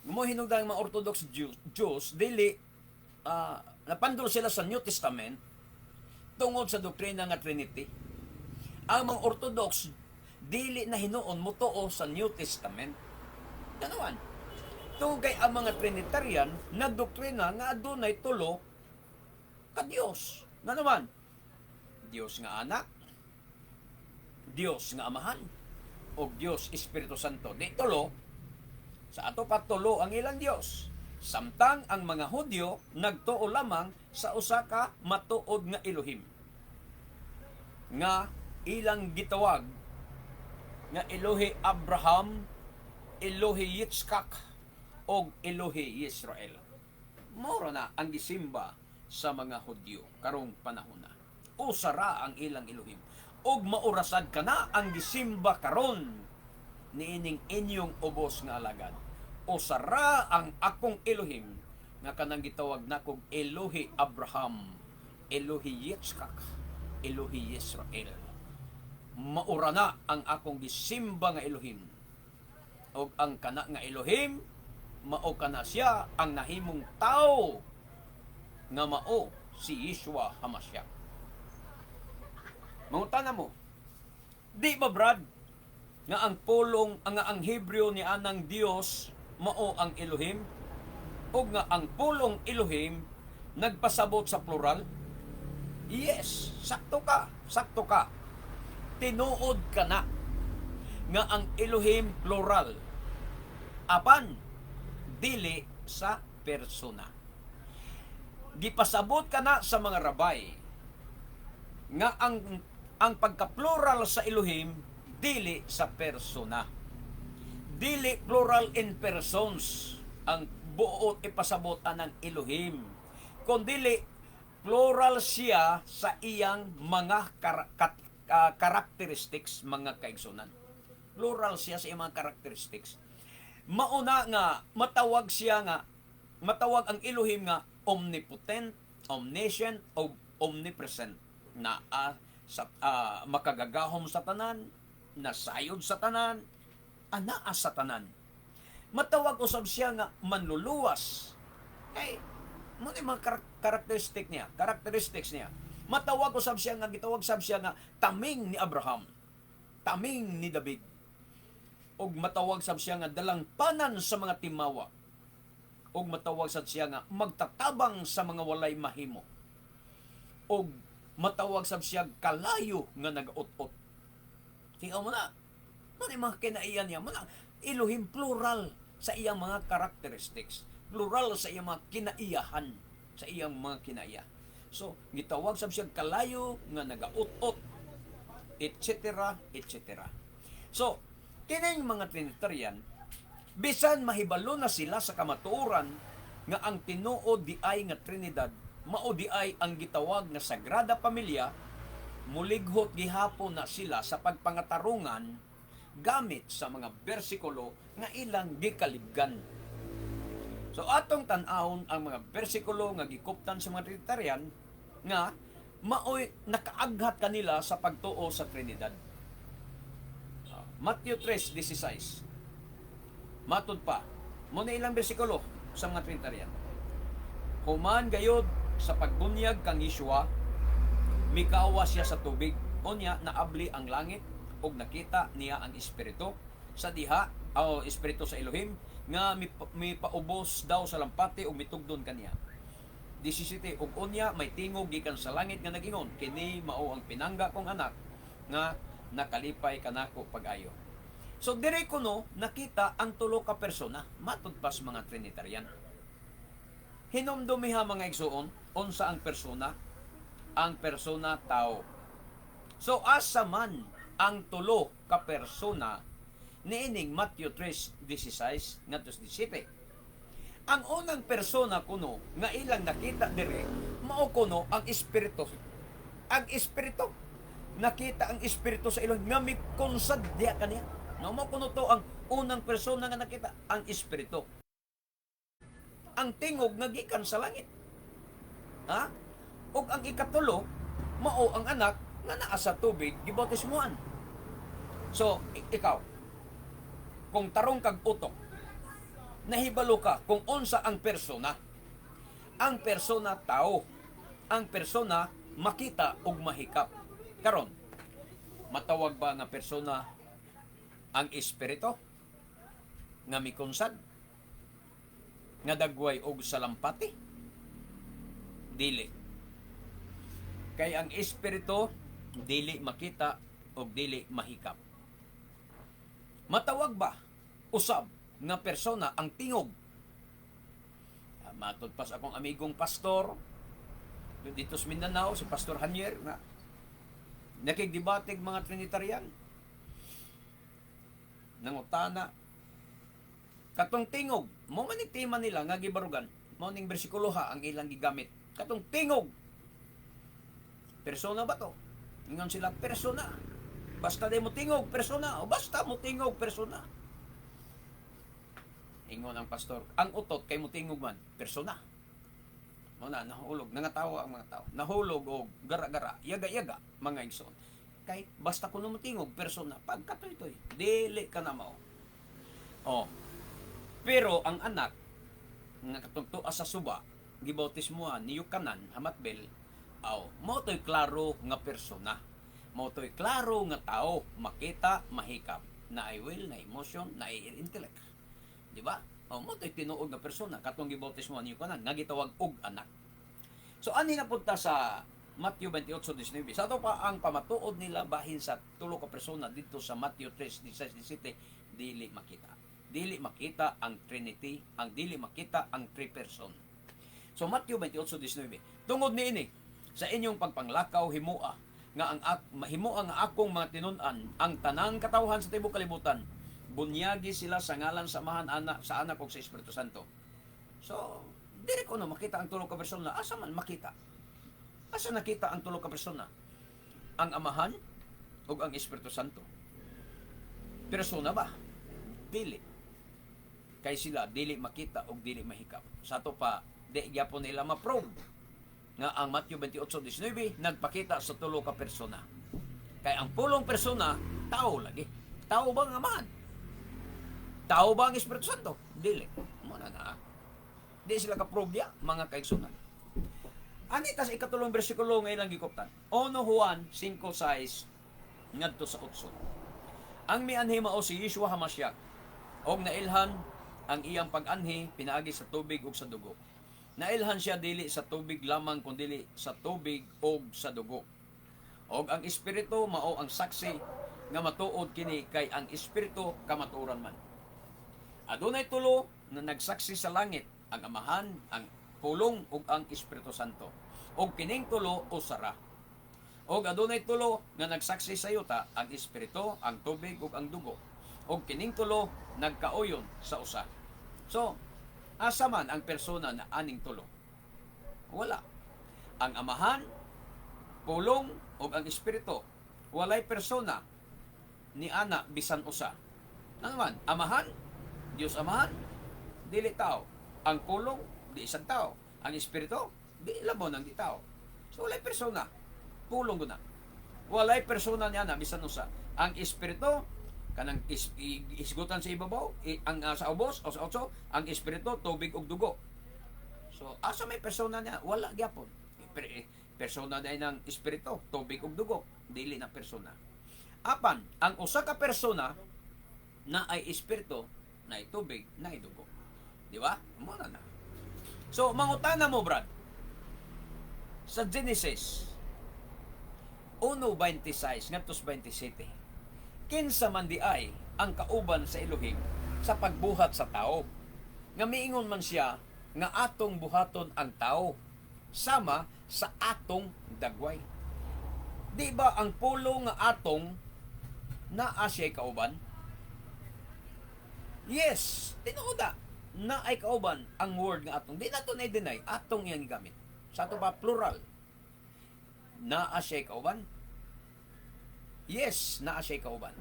Mo hinungdan ang mga Orthodox Jews, dili napandol sila sa New Testament tungod sa doktrina nga Trinity. Ang mga Orthodox dili na hinuon motuo sa New Testament. Ganawan. Tungod kay ang mga Trinitarian nagdoktrina nga adunay tulo ka Dios. Nga naman, Dios nga Anak, Dios nga Amahan, o Dios Espiritu Santo. Di tulo, sa ato pa tulo ang ilang Dios. Samtang ang mga Hudyo nagtuo lamang sa usa ka matuod nga Elohim nga ilang gitawag nga Elohe Abraham, Elohe Yitzchak, og Elohe Israel. Mora na ang gisimba sa mga Hudyo karong panahon na. Usara ang ilang Elohim. Og maurasad ka na ang gisimba karon niining inyong ubos nga alagad. Usara ang akong Elohim nga kanang gitawag nakog Elohe Abraham, Elohe Yitzchak, Elohe Israel. Maura na ang akong gisimba nga Elohim. Og ang kana nga Elohim, mao kana siya ang nahimong tao nga mao si Yeshua Hamashiach. Mangutana mo, di ba, Brad, nga ang pulong nga ang Hebreo ni anang Dios mao ang Elohim ug nga ang pulong Elohim nagpasabot sa plural? Yes, sakto ka, sakto ka. Tinuod ka na nga ang Elohim plural. Apan dili sa persona. Gipasabot ka na sa mga rabay nga ang pagka-plural sa Elohim dili sa persona. Dili plural in persons ang buot ipasabot anang Elohim. Kundili plural siya sa iyang mga characteristics, mga kaigsunan. Plural siya sa iyang mga characteristics. Mauna nga matawag siya nga matawag ang Elohim nga omnipotent, omniscient o omnipresent na Sa makagagahom sa tanan, nasayod sa tanan, anaa sa tanan. Matawag usab siya nga manluluwas. Kay mao ni mga characteristic niya, characteristics niya. Matawag usab siya nga, gitawag sab siya nga taming ni Abraham, taming ni David. Og matawag sab siya nga dalangpanan sa mga timawa. Og matawag sad siya nga magtatabang sa mga walay mahimo. Og matawag sab siya kalayo nga nagaut-ot. Tiyaw mo na. Mao ni mga kinaiyan niya. Mao na, Elohim, plural sa iyang mga characteristics. Plural sa iyang mga kinaiyahan. Sa iyang mga kinaiya. So, gitawag sab siya kalayo nga nagaut-ot, etc. etc. So, kining mga Trinitarian, bisan mahibalo na sila sa kamatuoran nga ang tinuod di ay nga Trinidad mao di ay ang gitawag nga Sagrada Pamilya, mulighot gihapon na sila sa pagpangatarungan gamit sa mga bersikulo nga ilang gikalibgan. So atong tan-awon ang mga bersikulo nga gikuptan sa mga Trinitarian nga maoy nakaaghat kanila sa pagtuo sa Trinidad. Matthew 3:16. Matud pa, mao na ilang bersikulo sa mga Trinitarian. Human gayod sa pagbunyag kang Yeshua, mikawa siya sa tubig. Unya naabli ang langit ug nakita niya ang Espiritu sa diha o Espiritu sa Elohim nga mipaubos daw sa lampati ug mitugdon kaniya. 17, ug unya may tingog gikan sa langit nga nagingon, "Kini mao ang pinangga kong anak nga nakalipay kanako pag-ayo." So dire kuno nakita ang tulo ka persona matud pa sa mga Trinitarian. Hinumdumiha, mga igsuon, unsa ang persona? Ang persona, tao. So asa man ang tulo ka persona niining Matthew 3:16 ngadto 17? Ang unang persona kuno nga ilang nakita dire mao kuno ang Espiritu. Ang Espiritu. Nakita ang Espiritu sa Elohim nga mikonsad diha kaniya. No, mao kuno to ang unang persona nga nakita, ang Espiritu. Ang tingog nga gikan sa langit. Ha? Ug ang ikatulo mao ang anak nga naa sa tubig gibautismuhan. So, ikaw, kung tarong kag utok, nahibalo ka kung unsa ang persona. Ang persona, tao. Ang persona, makita ug mahikap. Karon, matawag ba nga persona ang Espiritu nga mikonsad nga dagway og salampati? Dili. Kay ang Espiritu dili makita og dili mahikap. Matawag ba usab nga persona ang tingog? Matud pa sa akong amigong pastor dito sa Mindanao, si Pastor Hanier, nga nakigdebateg mga Trinitarian. Nangutana, katong tingog, mao man ni tema nila nga gibarugan, mao ning bersikulo ha ang ilang gigamit. Katong tingog, persona ba to? Ingon sila, persona. Basta di mo tingog, persona. O basta mo tingog, persona. Ingon ang pastor, ang utot kay mo tingog man, persona. Mao na nahulog, nangatawa ang mga tao. Nahulog og gara-gara, yaga-yaga, mga igsoon. Kay basta kuno mo tingog, persona, pagkatoy-toy, dili ka na mao. Oh. Pero ang anak nga katong tua sa suba, gibautismuhan ni Yukanan Hamatbel, aw, mao to'y klaro nga persona. Mao to'y klaro nga tao, makita, mahikap, naay will, na emotion, na intellect. Di ba? O, mao to'y tinuod nga persona katong gibautismuhan ni Yukanan nga gitawag og anak. So ani na punta sa Matthew 28:19. Sa ato pa ang pamatuod nila bahin sa tulo ka persona dito sa Matthew 3:16 17, dili makita. Dili makita ang Trinity, ang dili makita ang three person. So Matthew 28:19. Tungod niini, sa inyong pagpanglakaw, himoa nga akong mga tinun-an ang tanang katawhan sa tibuok kalibutan. Bunyagi sila sa ngalan sa Amahan, anak sa Anak ug sa Espiritu Santo. So, dili ko no makita ang tulo ka persona. Asa man makita? Asa nakita ang tulo ka persona? Ang Amahan ug ang Espiritu Santo. Persona ba? Dili. Kay sila dili makita ug dili mahikap. Sa ato pa, di gyapon nila ma-prove Nga ang Matthew 28:19 nagpakita sa tulo ka persona. Kay ang pulong persona, tao lagi. Tao ba ang Amahan? Tao ba ang Espiritu Santo? Dili. Mao na na. Di sila ka-prove diya, mga kaigsunan. Ani ta sa ikatulong bersikulo nga ilang gikuptan. 1 Juan 5:6 ngadto sa 8. Ang mianhi mao si Yeshua Hamashiach og nailhan ang iyang pag-anhi pinaagi sa tubig ug sa dugo. Nailhan siya dili sa tubig lamang kundili sa tubig ug sa dugo. Og ang Espiritu mao ang saksi nga matuod kini, kay ang Espiritu kamatuoran man. Adunay tulo na nagsaksi sa langit: ang Amahan, ang Pulong ug ang Espiritu Santo. Og kining tulo usa ra. Og adunay tulo nga nagsaksi sa yuta: ang Espiritu, ang tubig ug ang dugo. Og kining tulo nagkauyon sa usa. So, asa man ang persona na aning tulo? Wala. Ang Amahan, Pulong ug ang Espiritu, walay persona ni ana bisan usa. Ano man, Amahan, Dios Amahan, dili tao. Ang Pulong, di isang tao. Ang Espiritu, di labon ang di tao. So walay persona. Pulong guna. Walay persona niya na bisan usa. Ang Espiritu kanang isgutan sa ibabaw, ang sa ubos o sa otso, ang Espiritu tubig ug dugo. So asa may persona niya? Wala gyapon. Persona na ng Espiritu, tubig ug dugo, dili na persona. Apan ang usa ka persona na ay Espiritu, na ay tubig, na ay dugo. Di ba? Mo na na. So mangutana mo, Brad. Sa Genesis 1:26 ngadto sa 27. Kinsa man di ay ang kauban sa Elohim sa pagbuhat sa tao? Nga miingon man siya nga atong buhaton ang tao sama sa atong dagway. Di ba ang pulong nga atong, naa siya'y kauban? Yes, tinuod na ay kauban ang word nga atong. Di na to na deny, atong iyang gigamit. Sa ato pa, plural. Naa siya'y kauban? Yes, naa siya'y kauban.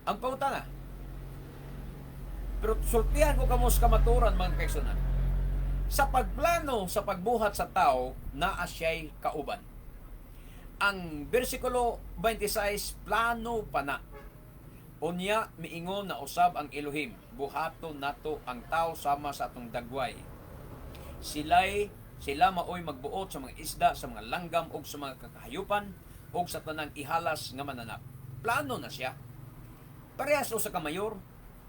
Ang pangutana, pero sultihan ko kamo sa kamaturan, mga kaigsunan. Sa pagplano sa pagbuhat sa tao, naa siya'y kauban. Ang bersikulo 26, plano pa na. Unya miingon na usab ang Elohim, buhaton nato ang tao sama sa atong dagway. Sila maoy magbuot sa mga isda, sa mga langgam ug sa mga kakahayupan ug sa tanang ihalas nga mananap. Plano na siya. Parehas usa ka mayor.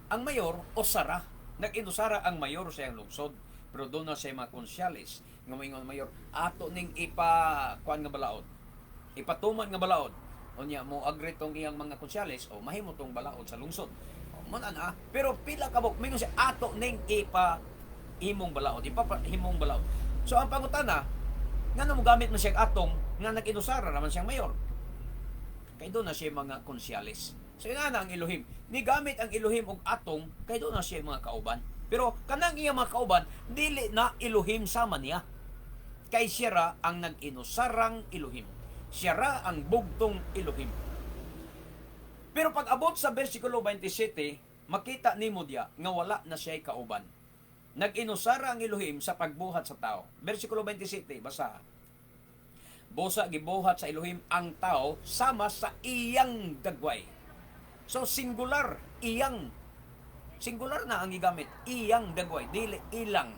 Ang mayor usara. Nag-inusara ang mayor sa iyang lungsod. Pero doon na siya mga konsyales nga moingon ang mayor, ato ning ipa kuan nga balaod. Ipatuman nga balaod. Unya mo agree tong iyang mga konsyales o mahimo tong balaod sa lungsod. O, mo na na. Pero pila ka buok mingon siya, ato ning ipa imong balaod, ipapa himong balaod. So ang pangutana, ngano mo gamit mo siya atong nga nag-inusara naman siyang mayor? Kay doon na siya mga konsyales. So ina na ang Elohim. Ni gamit ang Elohim og atong kay doon na siya mga kauban. Pero kanang iya mga kauban, dili na Elohim sama niya. Kay siya ra ang nag-inusarang Elohim. Siya ra ang bugtong Elohim. Pero pag abot sa versikulo 27, makita nimo diya nga wala na siya'y kauban. Nag-inusara ang Elohim sa pagbuhat sa tao. Versikulo 27, basa. Busa gibuhat sa Elohim ang tao sama sa iyang dagway. So singular, iyang. Singular na ang gigamit, iyang dagway, dili ilang.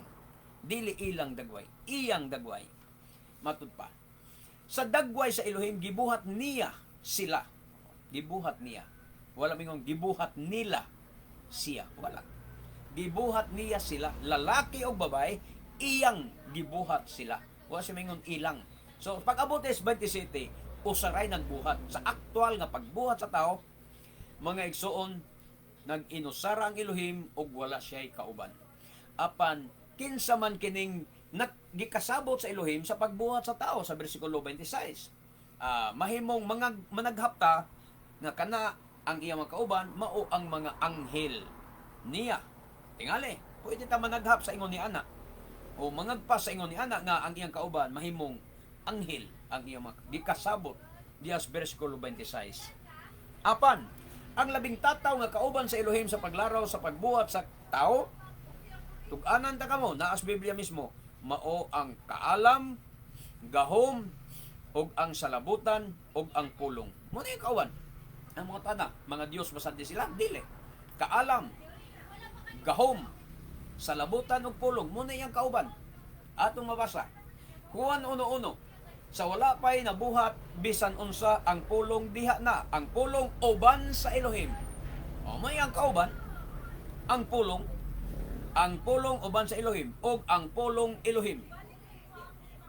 Dili ilang dagway, iyang dagway. Matud pa. Sa dagway sa Elohim gibuhat niya sila. Gibuhat niya. Wala mingong gibuhat nila siya. Wala. Gibuhat niya sila, lalaki o babae, iyang gibuhat sila. Wala siya mingon ilang. So, pag abot is 27, usaray nagbuhat. Sa aktual nga pagbuhat sa tao, mga igsuon, nag-inusara ang Elohim ug wala siya'y kauban. Apan, kinsa man kining gikasabot sa Elohim sa pagbuhat sa tao sa bersikulo 26? Mahimong mga managhapta nga kana ang iyang mga kauban mao ang mga anghel niya. Tingali, pwede ta managhap sa ingon ni ana o mangagpas sa ingon ni ana nga ang iyang kauban mahimong anghel ang iyang mga gikasabot diya sa bersikulo 26. Apan, ang labing tataw nga kauban sa Elohim sa paglaraw sa pagbuhat sa tao, tug-anan ta kamo, naas Biblia mismo, Mao ang kaalam, gahom, ug ang salabutan, ug ang pulong. Mao na yung kauban. Ang mga tana, mga Diyos basad di sila? Dili. Kaalam, gahom, salabutan ug pulong, mao na iyang kauban. Atong mabasa. Juan 1:1. Sa wala pa'y nabuhat bisan unsa, ang Pulong diha na, ang Pulong uban sa Elohim. O may ang kauban, ang Pulong, ang Pulong uban sa Elohim ug ang Pulong Elohim.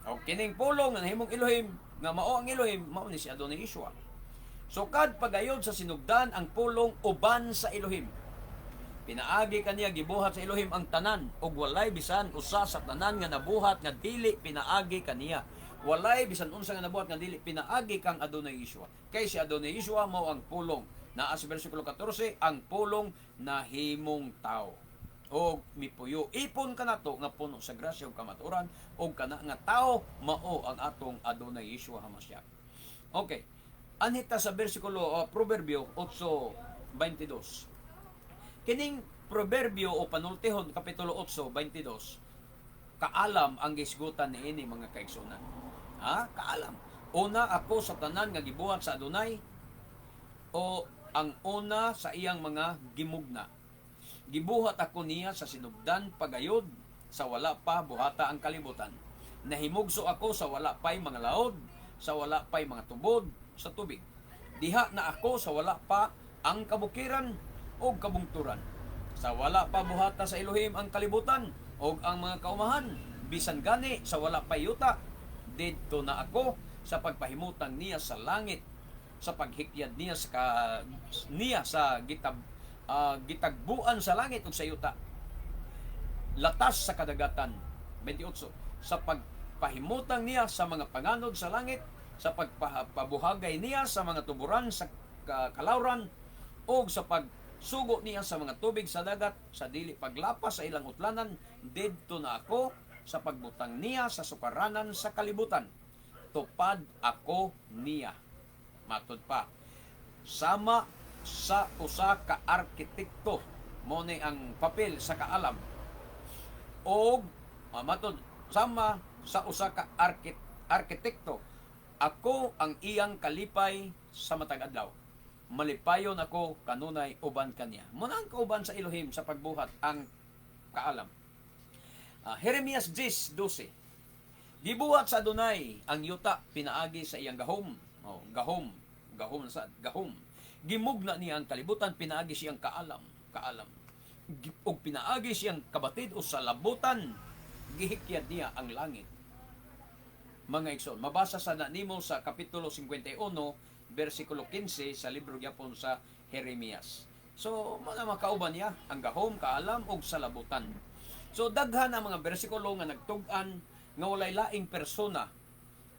O kining Pulong nga nahimong Elohim, nga mao ang Elohim, mao ni si Adonai Yeshua. Sukad pagayod sa sinugdan, ang Pulong uban sa Elohim. Pinaagi kaniya gibuhat sa Elohim ang tanan, ug walay bisan usa sa tanan nga nabuhat nga dili pinaagi kaniya. Walay bisan unsa nga nabuhat nga dili pinaagi kang Adonai Yeshua. Kay si Adonai Yeshua mao ang Pulong. Naa sa bersikulo 14, ang Pulong nahimong tao og mipuyo ipon kanato nga puno sa grasya ug kamatuoran, ug kana nga tao mao ang atong Adonai Yeshua Hamashiach. Okay. Anhi ta sa bersikulo Proverbio 8:22. Kining Proverbio o Panultihon kapitulo 8:22, kaalam ang gisgutan niini, mga kaigsunan. Ha? Kaalam. Una ako sa tanan nga gibuhat sa Adonai o ang una sa iyang mga gimugna. Gibuhat ako niya sa sinugdan pagayod, sa wala pa buhata ang kalibutan. Nahimugso ako sa wala pa'y mga laod, sa wala pa'y mga tubod sa tubig. Diha na ako sa wala pa ang kabukiran o kabungturan. Sa wala pa buhata sa Elohim ang kalibutan o ang mga kaumahan, bisan gani sa wala pa yuta, didto na ako sa pagpahimutang niya sa langit, sa paghikyad niya sa niya sa gitagbuan sa langit ug sa yuta, latas sa kadagatan. 28, sa pagpahimutang niya sa mga panganod sa langit, sa pagpabuhagay niya sa mga tuburan sa kalawran ug sa pagsugo niya sa mga tubig sa dagat sa dili paglapas sa ilang utlanan, didto na ako sa pagbutang niya sa sukaranan sa kalibutan, tupad ako niya. Matud pa, sama sa usa ka arkitekto, mo ni ang papel sa kaalam og matud, sama sa usa ka arkitekto, ako ang iyang kalipay sa matag adlaw, malipayon ako kanunay uban kaniya. Mo na ang kauban sa Elohim sa pagbuhat, ang kaalam. Jeremias 10:12. Gibuhat sa Adonai ang yuta pinaagi sa iyang gahom. Oh, gahom, gahom sa gahom. Gimugna niya ang kalibutan pinaagi siyang kaalam, kaalam. Ug pinaagi siyang kabatid o salabutan, gihikyad niya ang langit. Mga igsoon, mabasa sa na nimo sa kapitulo 51 bersikulo 15 sa libro gyapon sa Jeremias. So, mga makauban niya ang gahom, kaalam ug salabutan. So daghan ang mga bersikulo nga nagtug-an nga walay laing persona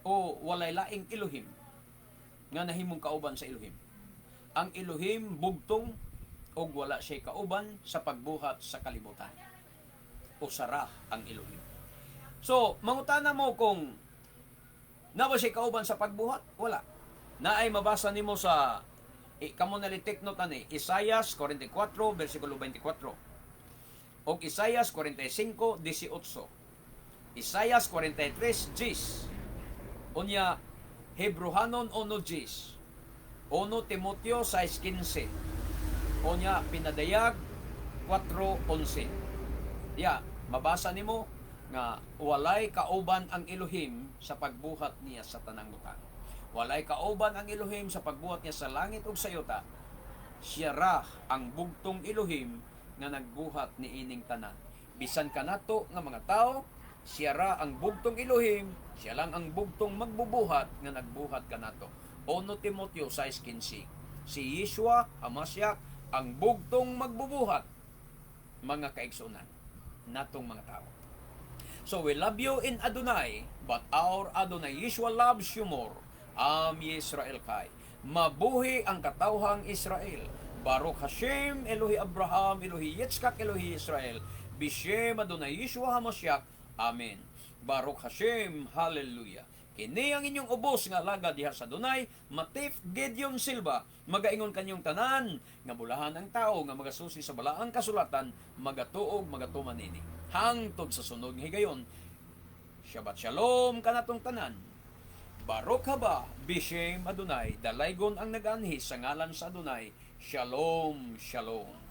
o walay laing Elohim nga nahimong kauban sa Elohim. Ang Elohim bugtong og wala siya kauban sa pagbuhat sa kalibutan. Usara ang Elohim. So, mangutana mo kung naa ba siya kauban sa pagbuhat? Wala. Naay mabasa nimo sa kamo na take note ani, Isaias 44 versikulo 24 og Isaias 45:18, Isaias 43:10, unya Hebrohanon 1:10, 1 Timoteo 6:15, unya Pinadayag 4:11. Ya, mabasa nimo nga walay kauban ang Elohim sa pagbuhat niya sa tanang butang. Walay kauban ang Elohim sa pagbuhat niya sa langit ug sa yuta. Siya ra ang bugtong Elohim nga nagbuhat niining tanan. Bisan kanato nga mga tao, siya ra ang bugtong Elohim, siya lang ang bugtong magbubuhat nga nagbuhat kanato. 1 Timoteo 6:15. Si Yeshua Hamashiach ang bugtong magbubuhat, mga kaigsunan natong mga tao. So we love you in Adonai, but our Adonai Yeshua loves you more. Am Yisrael Chai. Mabuhi ang katawhang Israel. Baruch Hashem, Elohi Abraham, Elohi Yitzchak, Elohi Israel. Bishem Adonai Yeshua HaMashiach. Amen. Baruch Hashem, Hallelujah. Kini ang inyong ubos nga alagad diha sa Adonai, Matif Gideon Silva. Magaingon kanyong tanan nga bulahan ang tao nga magasusi sa balaang kasulatan, magatuog, magatuman nini. Hangtod sa sunod nga higayon, Shabbat shalom kanatong tanan. Baruch haba bishem Adonai, dalaygon ang naganhi sa ngalan sa Adonai. Shalom, shalom.